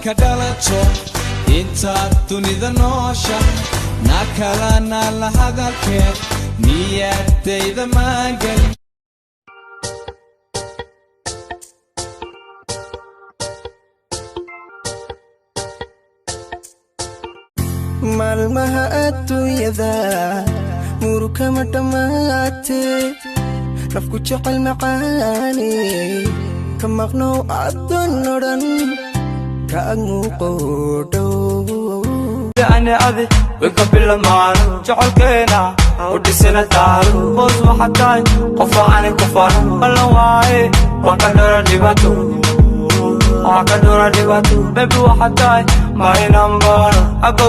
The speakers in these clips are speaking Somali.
Ka dhalato intaad dunida noosha, na kalana la hadalkeed niyadayda maangelin. Maalmaha adduunyada murukama dhammaatee, nafku jecel macaane ka maqnow addoon odhan ka ag muuqoodhow. Ani adi wika bilamaan jecelkeena u dhisina taalo boos. Waxa tahay qof ani ku faro ballan waaye, waan ka dhora dhibaato, waan ka dhora dhibaato. Baby, waxa tahay my number ago.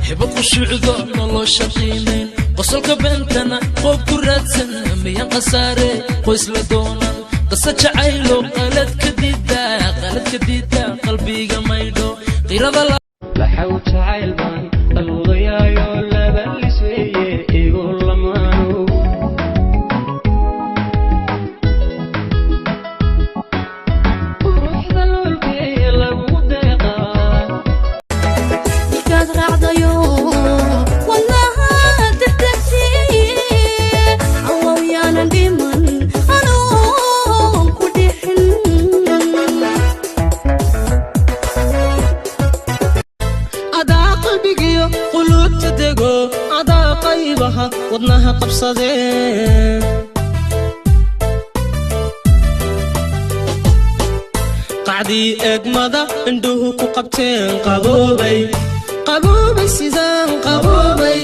Hibo qushuucdo nolosha qiimayn, qosolka beentana qoob ku raadsan, miyan khasaare qoys la doonan, qasa jacaylo qalad ka diida, qalad ka diida, qalbiga maydho qirada. Laxaw jacayl baan qalwdayaayo, laba lisweeye igu lamaano. Quruxda loolkeeya lagu deeqaa. Ilkaad raacdayo wadnaha degdegsiiye, allow yaanan dhiman anoon ku dhixin. Adaa qalbigiyo quluubta dego, adaa qaybaha wadnaha qabsadee. Qacdii eegmada indhuhu ku qabteen, qaboobay, qaboobay, sidaan qaboobay,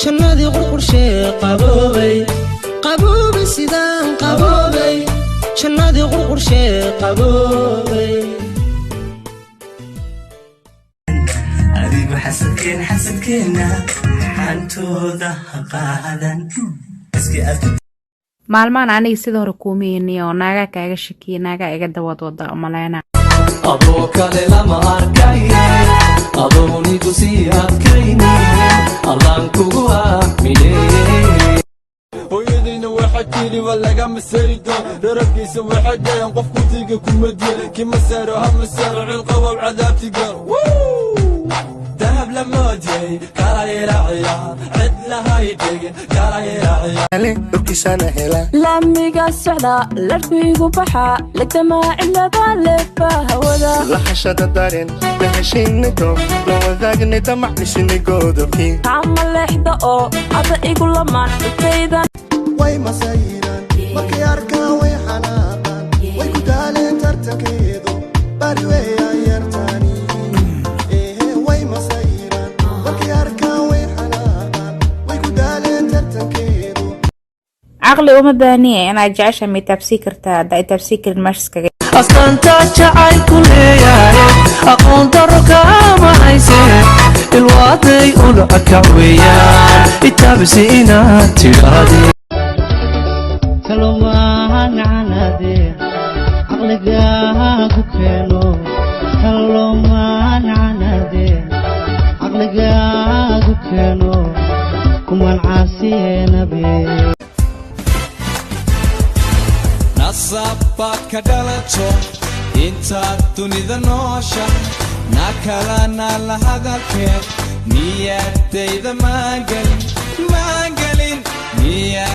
jannadii qurqurshee, qaboobay, qaboobay, sidaan qaboobay, jannadii qurqurshee, qaboobay. Adigu xasadkeen, xasadkeenna xantooda ha qaadan iski aad. Maalmahan aniga sida hore kuumiyni oo naagaa kaaga shakiya, naagaa iga dawad wada umaleyna. Adoo kale lama arkaye, adoonigu sii adkayni, allaan kugu aamine. Hooyadayna waxaa tiri waa lagama sari doon rarabkiisa. Waxay dhaheen qof kutiga kuma dila, kima saaro hama saaro cilqabow cadaabti gaar. Dahab la moodiyey kala iraaciya, cid lahay dhegin kala iraaciya. Dhulkiisana hela. Laamiga socda, larkuygu baxa, legdamaa cilada leeba hawada. Lahashada dareen la heshiinay, la wadaagnay damac, dhisinay godobkii. Kaama leexda oo ada igu lamaan dhulkayda. Way masayiraan markay arkaan, way xanaaqaan, way ku daaleen tartankeedu bari weeyaan yartaani. Ehe, way masayiraan markay arkaan, way xanaaqaan, way ku daaleen tartankeedu. Caqli uma baahniya inaad jecesha ma itaabsii kartaa? Haddaa itaabsii karin, meesha iskaga. Astaanta jacaylku leeyahay aqoon daro kaama hayse, ilwaaday ula akac weeyaan itaabisi inaad tidhaahde. Talomaancanade caqligaagu keeno, talomaancanade caqligaagu keeno, kuman caasiyeenabe. Nasabbaad ka dhalato intaad dunida noosha, na kalana la hadalkeed niyadayda maangelin.